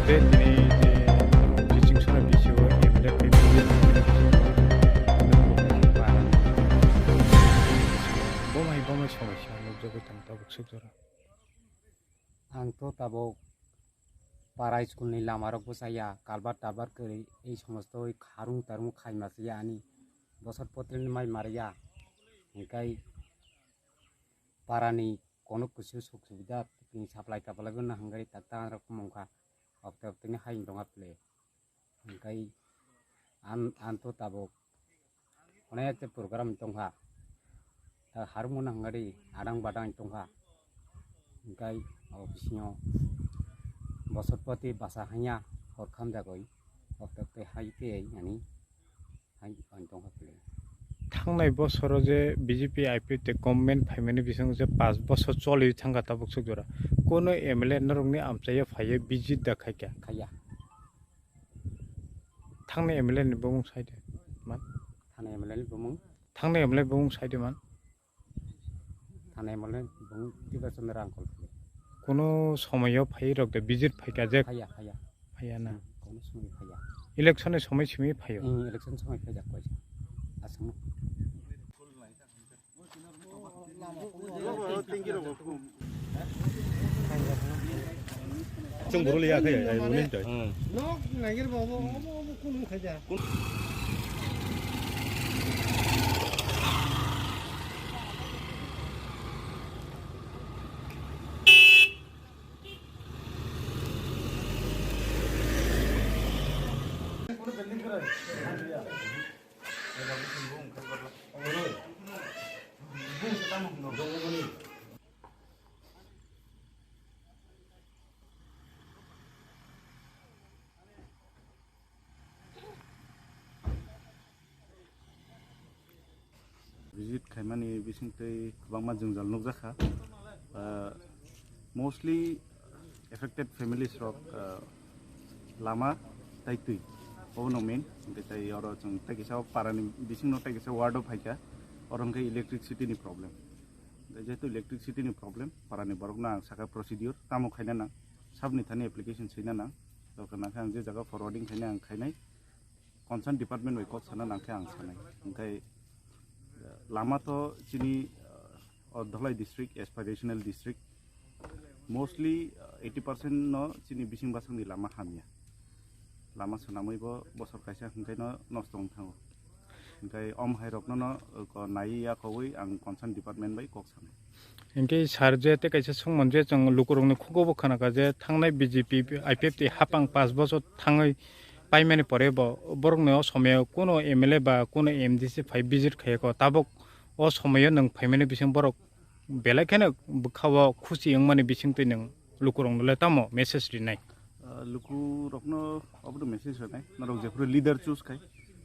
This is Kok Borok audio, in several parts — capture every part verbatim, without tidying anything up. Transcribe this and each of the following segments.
Tei tini je Kiching Sora B C O M L A phai phai bo hai bo mai somosya nukjagwi tong tabuk swk jora. Ang to tabuk para school ni lama rok bwchaya, kalbar talbar kwrwi, ei somosto kharung tarung khaima se ani bosor potri ni mai mariya, hingkai para ni kono kusu suk subida tini supply taplai bo na hingkai tak ta rok mungkha, okte okte ni hai wng tongha ple. Hingkai an, an to tabuk onek je program tongkha. Ta harmon hwnkhadi adang badang tongkha. Hingkai o bisingo bosor poti basa hanya hor khamjagoi. Okte okte hai tei ani hai ang tongkha pele. Thangnai bosoro je B J P I P F tei government phaimani bisingo je pash bosor choli thangkha tabuk swk jora. Kono M L A norokni amchaio phaiwi visit da khaikha? Khaiya. Thangnai M L A ni bumung saide man. Thangnai M L A ni bumung? Thangnai M L A bumung saide man. Thangnai M L A ni bumung Tiba Chandra Rangkol. Kono somoyo phai rok de visit phaikha je? Phaiya, phaiya. Phaiya na? Hmm, kono somoy phaiya. Election ni somoi simi phaio? Hmm, election somoi phaijak koi. Aswk. Chwng buru liya khe, ai, unin toi. Nok nagir ba, obo, obo, obo, kun wngkha ja. Visit khaimani bisingtwi kwbangma jwngjal nukjakha. Ah, mostly affected families rok, ah, lama tai twi, obono main. Hwnkhe tai oro chwng tai kisa o parani bisingno tai kisa ward o phaikha, oro hwnkhe electricity ni problem. Jehetu electricity ni problem, parani borokno ang sakha procedure tamo khaina nang, sabni thani application swina nang, dorkar nangkhe ang je jaga forwarding khaina ang khainai, concern department bai kok sana nangkhe ang sanai. Hwnkhe, eh, lama to chini, eh, o Dhalai district, aspirational district, mostly, eh, eighty percent no chini bising basongni lama hamya. Lama swnamwi bo bosor kaisa hwnkhe no nosto wng thango. Hwnkhe om hai rokno no, eh, ko naiwi yakowi ang concern department bai kok sanai. Hwnkhe sir je tei kaisa swngmung je chwng lukurokni khugo bo khnakha je thangnai B J P I P F tei hapang pash bochor thangwi paimani pore bo borokni o somoyo kuno M L A ba kuno M D C phai visit khaiyakho, tabuk o somoyo nwng phaimani bising borok belai kheno bwkha-o khusi wngmani bisingtwi nwng lukurokno le tamo message rinai? Ah, lukurokno obono message rinai, norok jephuru leader choose khai,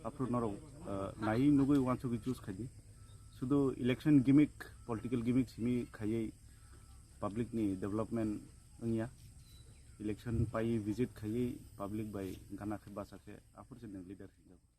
aphuru norok, ah, naiwi nugwi uansugwi choose khai di. Sudu election gimmick, political gimmick simi khaiwi public ni development wngya. Election paiwi visit khaiwi public bai gana khe bacha khe aphuru se nwng leader hinjago.